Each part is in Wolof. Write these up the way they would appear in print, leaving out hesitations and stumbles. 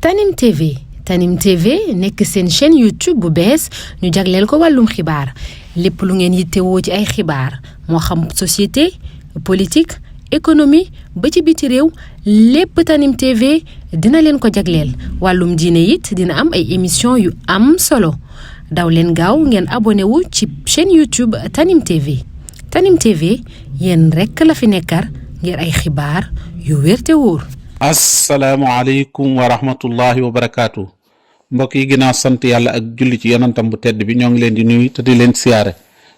Tanim TV Tanim TV nekk seen chaîne YouTube bu bees ñu jagleel ko wàllum xibaar lépp lu ngeen yittewoo ci ay xibaar moo xam société politique économie ba ci biti réew lépp Tanim TV dina leen ko jagleel wàllum diine it dina am ay émission yu am solo daw leen gaaw ngeen abonné wu ci chaîne YouTube Tanim TV Tanim TV yéen rekk la fi nekkar ngir ay xibaar yu wér te wóor. asalaamaaleykum wa rahmatullahi wa barakaatu mbokk yi ginnaaw sant yàlla ak julli ci yonantam bu tedd bi ñoo ngi leen di nuyu te di leen siyaare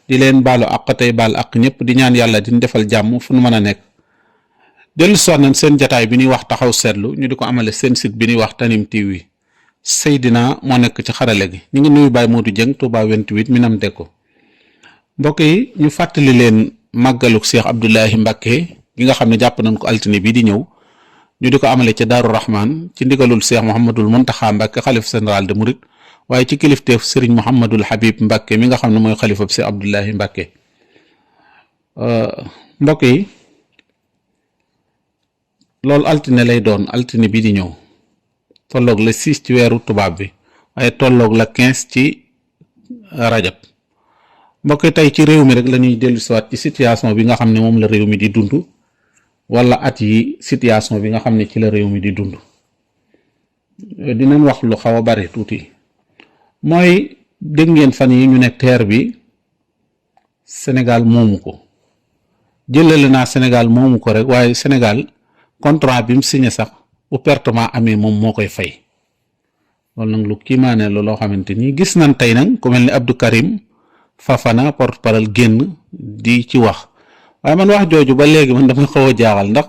di leen baalu àq tey baal àq ñëpp di ñaan yàlla di defal jàmm fu nu mën a nekk. dellu si nañ seen jataay bi ñuy wax taxaw seetlu ñu di ko amale seen site bi ñuy wax Tanim TV Seydina moo nekk ci xarale gi ñu ngi nuyu Baye Modou Dieng Touba 28 Minam Deko mbokk yi ñu fàttali leen màggaluk Cheikh Abdoulahi Mbacké gi nga xam ne jàpp nañ ko altine bii di ñëw. ñu di ko amale ci Daaru Rahman ci ndigalul Cheikh Mouhamadul Mountakha Mbacké xalif général de Mouride waaye ci kilifteef Serigne Mouhamadul Habib Mbacké mi nga xam ne mooy xalifab Cheikh Abdoulahi Mbacké mbokk yi loolu altine lay doon altine bi di ñëw tolloog la 6 ci weeru tubaab bi waaye tolloog la 15 ci rajab mbokk yi tey ci réew mi rek la ñuy dellu siwaat ci situation bi nga xam ne moom la réew mi di dund wala at yi situation bi nga xam ne ci la réew mi di dund dinañ wax lu xaw a bari tuuti mooy dégg ngeen fan yi ñu ne terre bi Sénégal moomu ko jëlale naa Sénégal moomu ko rek waaye Sénégal contrat bi mu signé sax bu pertement amee moom moo koy fay loolu nag lu kiimaane la loo xamante ni gis nañ tey nag ku mel ni Abdou Karim Fafana porte-parole génn di ci wax waaye man wax jooju ba léegi man dama xaw a jaaxal ndax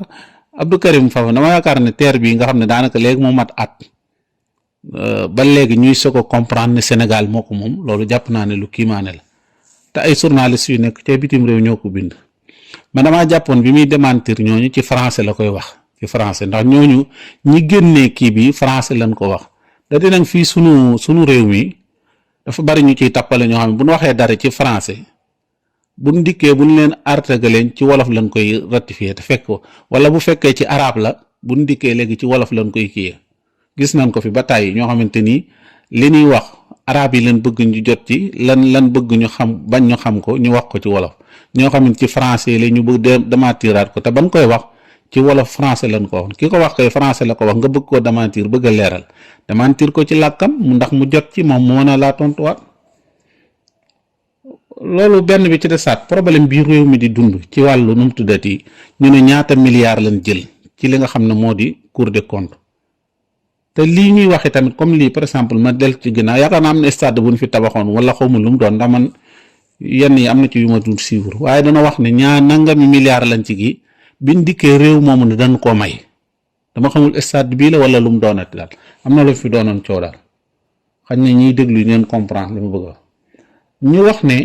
Abdou Karim Fafana dama yaakaar ne terre bi nga xam ne daanaka léegi moo mat at ba léegi ñuy soog a comprendre ne Sénégal moo ko moom loolu jàpp naa ne lu kiimaane la te ay journalistes yu nekk ca bitim réew ñoo ko bind man damaa jàppoon bi muy démentir ñooñu ci français la koy wax ci français ndax ñooñu ñi génnee kii bi français lañ ko wax da dinañ fii sunu réew mi dafa bari ñu ciy tappale ñoo xam ne bu ñu waxee dara ci français buñ dikkee buñ leen artagaleen ci wolof lañ koy ratifié te fekk ko wala bu fekkee ci arabe la buñ dikkee léegi ci wolof lañ koy kiyee gis nañ ko fi ba tàyyi ñoo xamante ni li ñuy wax arabe yi leen bëgg ñu jot ci lan bëgg ñu xam bañ ñu xam ko ñu wax ko ci wolof ñoo xam ne ci français la ñu bëgg démentiraat ko te ban koy wax ci wolof français lañ ko wax ki ko wax kay français la ko wax nga bëgg koo démentir bëgg a leeral démentir ko ci làkkam ndax mu jot ci moom mu mën a laa tontuwaat loolu benn bi ci desaat problème bi réew mi di dund ci wàllu nu mu tuddati ñu ne ñaata milliards lañ jël ci li nga xam ne moo di Cour des comptes te lii ñuy waxee tamit comme lii par exemple ma del ci ginnaaw yaakaar naa am na stade bu ñu fi tabaxoon wala xawma lu mu doon ndax man yenn yi am na ci yu ma dul suivre waaye dana wax ne nangami milliards lañ ci gi biñ dikkee réew moomu ne dañ koo may dama xamul stade bii la wala lu mu doonati daal am na lu fi doonoon coow daal xañ ne ñiy déglu ñu leen comprendre li ma bëgg a ñu wax ne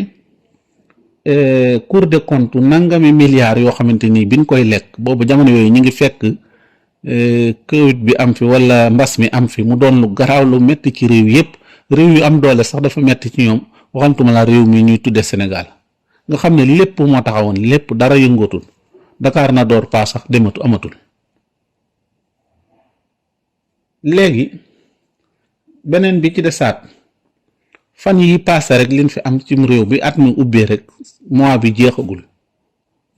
Cour des comptes nangami milliards yoo xamante ni biñ koy lekk boobu jamono yooyu ñu ngi fekk Covid bi am fi wala mbas mi am fi mu doon lu garaaw lu metti ci réew yépp réew yu am doole sax dafa metti ci ñoom waxantuma la réew mi ñuy tudde Sénégal nga xam ne lépp moo taxawoon lépp dara yëngootul Dakar na door paa sax dematu amatul léegi beneen bi ci desaat fan yi passé rek liñ fi am ci réew bi at mi ubbee rek mois bi jeexagul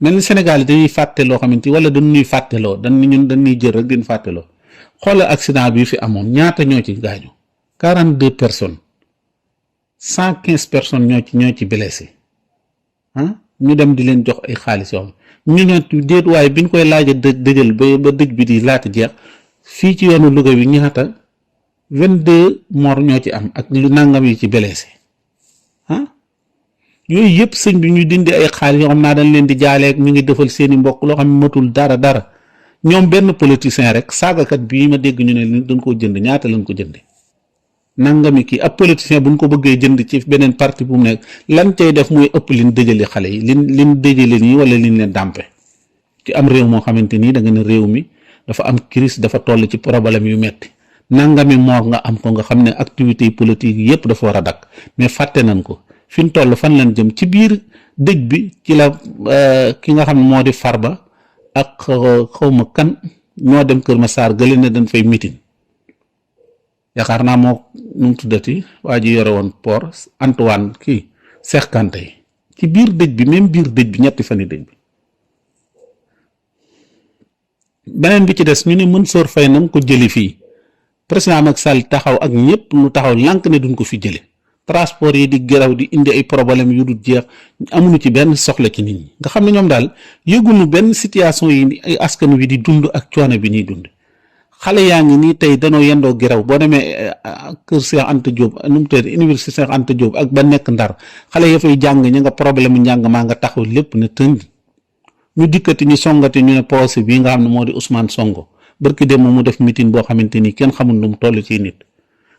mel ni Sénégal yi dañuy fàtte loo xamante wala dañuy fàtteloo dañuy jël rek din fàtteloo xoolal accident bi fi amoon ñaata ñoo ci gaañu 42 personnes 115 personnes ñoo ci blessé ñu dem di leen jox ay xaalis yoo xam ñu ne déet waaye biñ koy laaj a dëjël ba dëj bi di laata jeex fii ci yoonu Louga bi ñaata 22 morts ñoo ci am ak lu nangam yi ci blessé yooyu yëpp sëñ bi ñu dindi ay xaalis yoo xam naa dañ leen di jaaleeg ñu ngi defal seeni mbokk loo xam ne matul dara ñoom benn politicien rek saagakat bii ma dégg ñu ne dañ koo jënd ñaata lañ ko jënde nangami kii ab politicien buñ ko bëggee jënd ci beneen parti bu mu nekk lan cay def mooy ëpp liñ dëjale xale yi liñ dëjale nii wala liñ leen dàmpe ci am réew moo xamante nii da nga ne réew mi dafa am crise dafa toll ci problème yu metti nangami moor nga am ko nga xam ne activités politique yépp dafa war a dakk mais fàtte nañ ko fi ñu toll fan lañ jëm ci biir dëj bi ci la ki nga xam ne moo di Farba ak xawma kan ñoo dem Kër Massar gële ne dañ fay meeting yaakaar naa moo nu mu tuddati waa ji yore woon port Antoine kii Cheikh Kanté ci biir dëj bi même biir dëj bi ñetti fan yi dëj bi. beneen bi ci des ñu ne Mansour Faye na ko jëli fii président Macky Sall taxaw ak ñëpp lu taxaw lànk ne duñ ko fi jële transport yi di geraw di indi ay problème yu dul jeex amuñu ci benn soxla ci nit ñi nga xam ne ñoom daal yëguñu benn situation yi ay askan wi di dund ak coono bi ñuy dund. xale yaa ngi nii tey danoo yendoo geraw boo demee kër Cheikh Anta Diop nu mu tudd université Cheikh Anta Diop ak ba nekk Ndar xale ya fay jàng ña nga problème njàng maa nga taxaw lépp ne tënk ñu dikkati ñu songati ñu ne procès bii nga xam ne moo di Ousmane Sonko barki dem mu def meeting boo xamante ni kenn xamul nu mu toll ci nit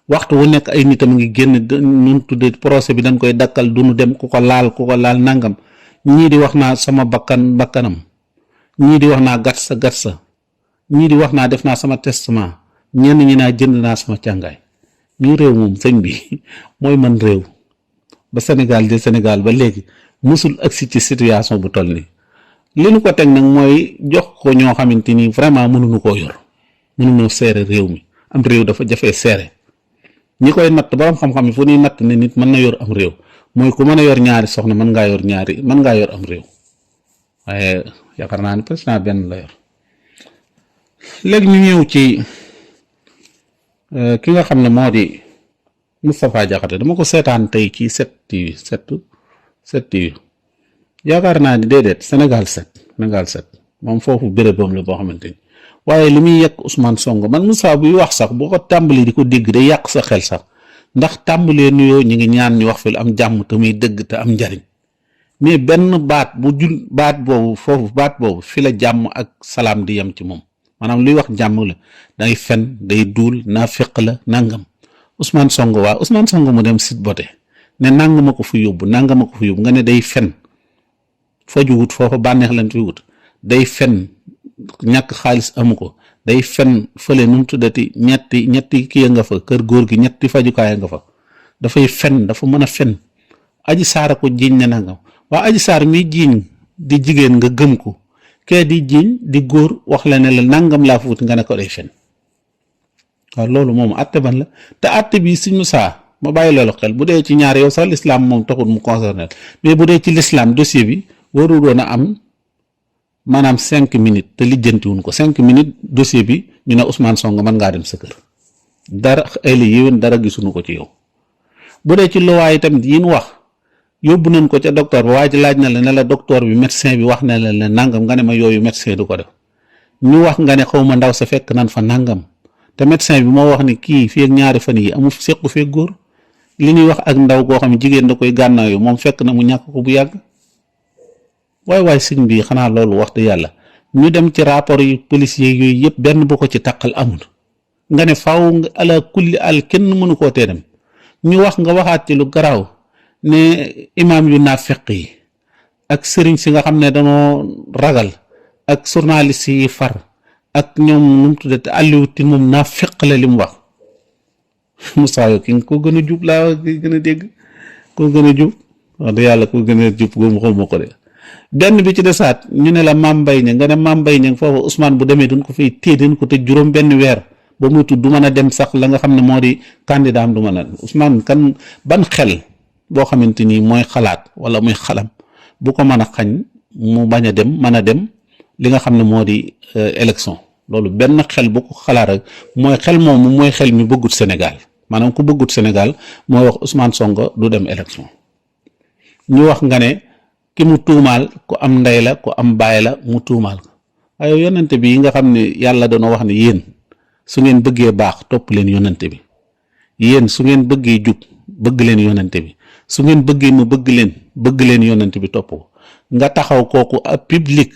waxtu wu nekk ay nitam ngi génn nu tuddee procès bi dañ koy dakkal du ñu dem ku ko laal nangam ñii di wax naa sama bakkanam ñii di wax naa gatsa ñii di wax naa def naa sama testament ñenn ñi naa jënd naa sama càngaay ñu réew moom sëñ bi mooy man réew ba Sénégal ba léegi musul agsi ci situation bu toll nii li ñu ko teg nag mooy jox ko ñoo xamante ni vraiment mënuñu koo yor mënuñoo seere réew mi am réew dafa jafee seere ñi koy natt borom xam-xam yi fu ñuy natt ne nit mën na yor am réew mooy ku mën a yor ñaari soxna mën ngaa yor am réew waaye yaakaar naa ne président benn la yor. léegi ñu ñëw ci ki nga xam ne moo di Moustapha Diakhaté dama ko seetaan tey ci 7TV yaakaar naa ni déedéet Sénégal 7 moom foofu bérébam la boo xamante ni waaye li muy yekk Ousmane Sonko man Moussa buy wax sax boo ko tàmbali di ko dégg day yàq sa xel sax ndax tàmbalee nuyoo ñu ngi ñaan ñu wax fi lu am jàmm te muy dëgg te am njariñ mais benn baat boobu fi la jàmm ak salaam di yem ci moom maanaam luy wax jàmm la day fen day duul naafeq la nangam Ousmane Sonko mu dem sit bote ne nangama ko fu yóbbu nga ne day fen fajuwut foofa bànneex lañ fi wut day fen ñàkk xaalis amu ko day fen fële nu mu tuddati ñetti kii nga fa kër góor gi ñetti fajukaay nga fa dafay fen dafa mën a fen Adji Sarr ko jiiñ ne nangam waa Adji Sarr mi jiiñ di jigéen nga gëm ko kee di jiiñ di góor wax la ne la nangam laa fa wut nga ne ko day fen waaw loolu moom àtte ban la te àtte bi suñu saa ma bàyyi loolu xel bu dee ci ñaar yow sax l'islam moom taxul mu concerné mais bu dee ci l'islam dossier bi warul woon a am maanaam 5 minutes te lijjantiwuñ ko 5 minutes dossier bi ñu ne Ousmane Sonko mën ngaa dem sa kër dara ay la yéwén dara gisuñu ko ci yow bu dee ci luwaay tamit yi ñu wax yóbbu nañ ko ca docteur ba waaye ci laaj na la ne la docteur bi médecin bi wax na la ne nangam nga ne ma yooyu médecin du ko def ñu wax nga ne xaw ma ndaw sa fekk nan fa nangam te médecin bi moo wax ni kii fii ak ñaari fan yi amul sequ fee góor li ñuy wax ak ndaw goo xam ne jigéen da koy gànnaayu moom fekk na mu ñàkk ko bu yàgg waaye sëñ bi xanaa loolu wax dëgg yàlla ñu dem ci rapport yi policiers yooyu yëpp benn bu ko ci taqal amul nga ne faaw nga ala kulli al kenn mënu koo tee dem ñu wax nga waxaat ci lu garaaw ne imaam yu naafeq yi ak sëriñ si nga xam ne dañoo ragal ak journaliste yi far ak ñoom nu mu tuddati Aliou Tine moom naafeq la li mu wax Moussa yo ki nga ko gën a jub laa gën a dégg koo gën a jub wax dëgg yàlla ko gën a jub góomu xawma ko de benn bi ci desaat ñu ne la Mame Mbaye Niang nga ne Mame Mbaye Niang foofu Ousmane bu demee duñ ko fay téye dañ ko tëj juróom benn weer ba muy tudd du mën a dem sax la nga xam ne moo di candidat am du mën a Ousmane kan ban xel boo xamante ni mooy xalaat wala muy xalam bu ko mën a xañ mu bañ a dem mën a dem li nga xam ne moo di élection loolu benn xel bu ko xalaat rek mooy xel moomu mooy xel mi bëggut Sénégal maanaam ku bëggut Sénégal mooy wax Ousmane Sonko du dem élection ñu wax nga ne ki mu tuumaal ku am ndey la ku am baay la mu tuumaal ko waaye yonente bi yi nga xam ne yàlla doona wax ne yéen su ngeen bëggee baax topp leen yonente bi yéen su ngeen bëggee jub bëgg leen yonente bi su ngeen bëggee ma bëgg leen yonente bi topp ko nga taxaw kooku ab public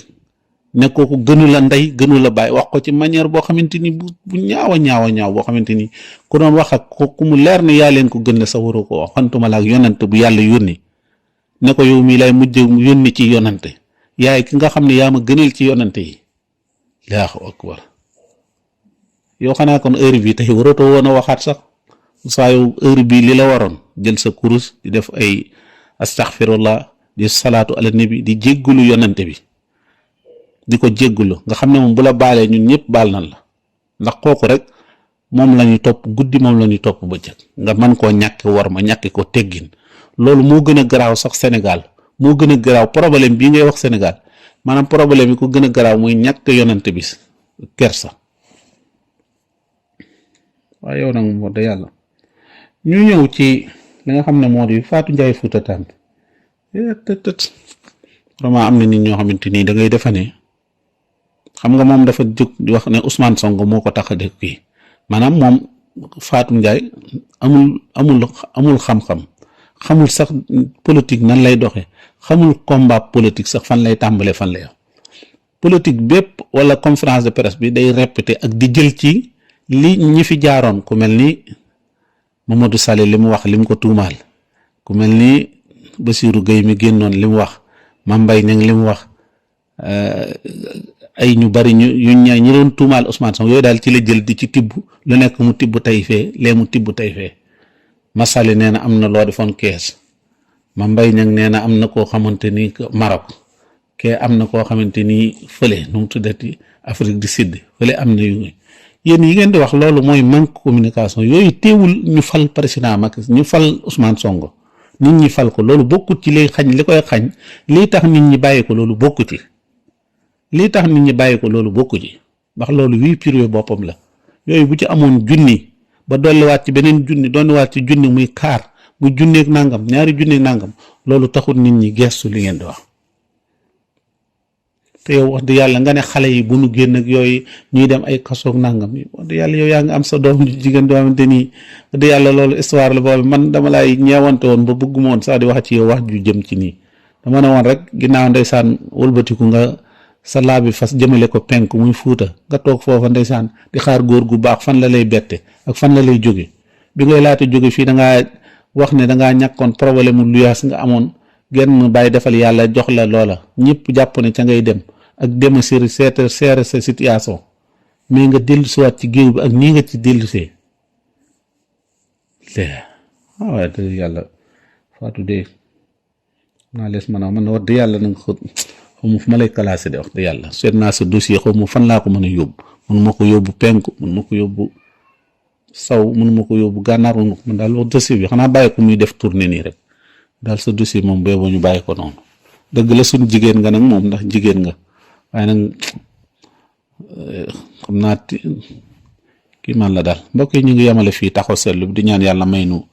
ne kooku gënu la ndey gënu la baay wax ko ci manière boo xamante ni bu ñaaw a ñaaw boo xamante ni ku doon wax ak ku mu leer ne yaa leen ko gën la sa waroo ko wax xantuma la ak yonente bu yàlla yónni ne ko yow mii lay mujj yónni ci yonante yaay ki nga xam ne yaa ma gënal ci yonante yi Allahu akbar yow xanaa kon heure bi tey waratoo woon a waxaat sax saa yow heure bi li la waroon jël sa kurus di def ay astaghfirullah di salaatu ala nabi di jéggulu yonante bi di ko jéggulu nga xam ne moom bu la baalee ñun ñëpp baal nan la ndax kooku rek moom la ñuy topp guddi moom la ñuy topp bëccëg nga mën koo ñàkk war ma ñàkk ko teggin loolu moo gën a garaaw sax Sénégal moo gën a garaaw problème bii ngay wax Sénégal maanaam problème yi ko gën a garaaw muy ñàkk yonante bi kersa waaye yow nag moo da yàlla ñu ñëw ci li nga xam ne moo di Fatou Ndiaye Fouta Tampi vraiment am na nit ñoo xamante nii da ngay defa ne xam nga moom dafa jóg di wax ne Ousmane Sonko moo ko tax a def kii maanaam moom Fatou Ndiaye amul xam-xam xamul sax politique nan lay doxe xamul combat politique sax fan lay tàmbale fan lay politique bépp wala conférence de presse bi day répété ak di jël ci li ñi fi jaaroon ku mel ni Mamadou Sall li mu wax li mu ko tuumaal ku mel ni Bassirou Gueye mi génnoon li mu wax Mame Mbaye Niang li mu wax ay ñu bari ñi doon tuumaal Ousmane Sonko yooyu daal ci la jël di ci tibb lu nekk mu tibb tey fee lee mu tibb tey fee Massaly nee na am na loo defoon kees Mame Mbaye Niang nee na am na koo xamante ni Maroc kee am na koo xamante ni fële nu mu tuddati Afrique du Sud fële am na yu yéen yi ngeen di wax loolu mooy manque communication yooyu teewul ñu fal président Macky ñu fal Ousmane Sonko nit ñi fal ko loolu bokkut ci liy xañ li koy xañ lii tax nit ñi bàyyi ko loolu bokku ci lii tax nit ñi bàyyi ko loolu bokku ci ndax loolu wii privé boppam la yooyu bu ci amoon junni ba dolliwaat ci beneen junni dolliwaat ci junni muy kaar muy junneeg nangam ñaari junneeg nangam loolu taxul nit ñi gestu li ngeen di wax te yow wax dëgg yàlla nga ne xale yi bu nu génn ak yooyu ñuy dem ay kasoog nangam yi wax dëgg yàlla yow yaa ngi am sa doom jigéen doo xamante nii wax dëgg yàlla loolu histoire la boobu man dama lay ñeewante woon ba bëgguma woon sax di wax ci yow wax ju jëm ci nii dama ne woon rek ginnaaw ndeysaan wëlbatiku nga sa laa bi fas jëmale ko penk muy Fuuta nga toog foofa ndeysaan di xaar góor gu baax fan la lay bette ak fan la lay jóge bi ngay laata jóge fii dangaa wax ne dangaa ñàkkoon problème mu luyaas nga amoon genn bàyyi defal yàlla jox la loola ñëpp jàpp ne ca ngay dem ak dema séri seere sa situation mais nga dellu siwaat ci géew bi ak nii nga ci dellusee waaye dëgg yàlla Fatou de naa lees man wax dëgg yàlla nanga xaw ma fu ma lay classé de wax dëgg yàlla seet naa sa dossier xaw ma fan laa ko mën a yóbbu mun ma ko yóbbu penku mun ma ko yóbbu saw mun ma ko yóbbu gànnaar mun ma ko man daal wax dossier bi xanaa bàyyi ko muy def tournée nii rek daal sa dossier moom bee boo ñu bàyyi ko noonu dëgg la suñ jigéen nga nag moom ndax jigéen nga waaye nag xam naa kii man la daal mbokk yi ñu ngi yemale fii taxaw seetlu bi di ñaan yàlla may nu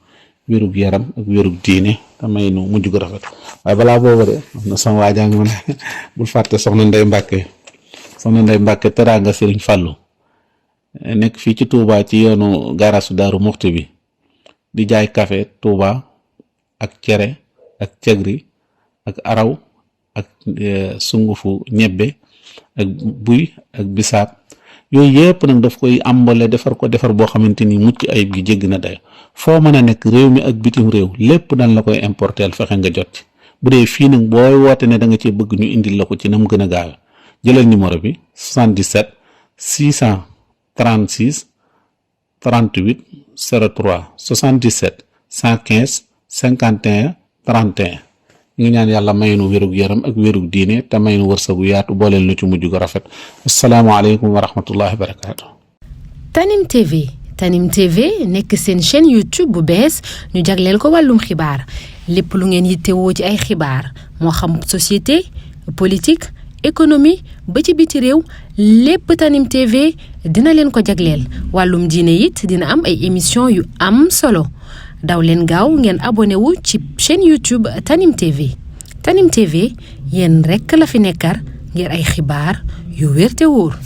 wérug yaram ak wérug diine te may nu mujj gu rafet waaye balaa booba de am na sama waajaa ngi mën bul fàtte soxna Ndey Mbàkke teraanga Sëriñ Fàllu nekk fii ci Touba ci yoonu garasu Daaru Muxti bi di jaay café Touba ak cere ak cegri ak araw ak sungufu ñebbe ak buy ak bisaab yooyu yëpp nag daf koy ambale defar ko defar boo xamante ni mucc ayib gi jégg na dayo foo mën a nekk réew mi ak bitim réew lépp dañ la koy importeel fexe nga jot ci bu dee fii nag booy woote ne da nga cee bëgg ñu indil la ko ci na mu gën a gaawe jëlal numéro bi 77 636 38 03 77 115 51 31 ñu ngi ñaan yàlla may nu wérug yaram ak wérug diine te may nu wërsëgu yaatu booleel nu ci mujj gu rafet asalaamaaleykum wa rahmatullahi wa barakaatu. Tanim TV nekk seen chaîne YouTube bu bees ñu jagleel ko wàllum xibaar lépp lu ngeen yittewoo ci ay xibaar moo xam société politique économie ba ci biti réew lépp Tanim TV dina leen ko jagleel wàllum diine it dina am ay émission yu am solo daw leen gaaw ngeen abonné wu ci chaîne YouTube Tanim TV yéen rekk la fi nekkar ngir ay xibaar yu wér te wóor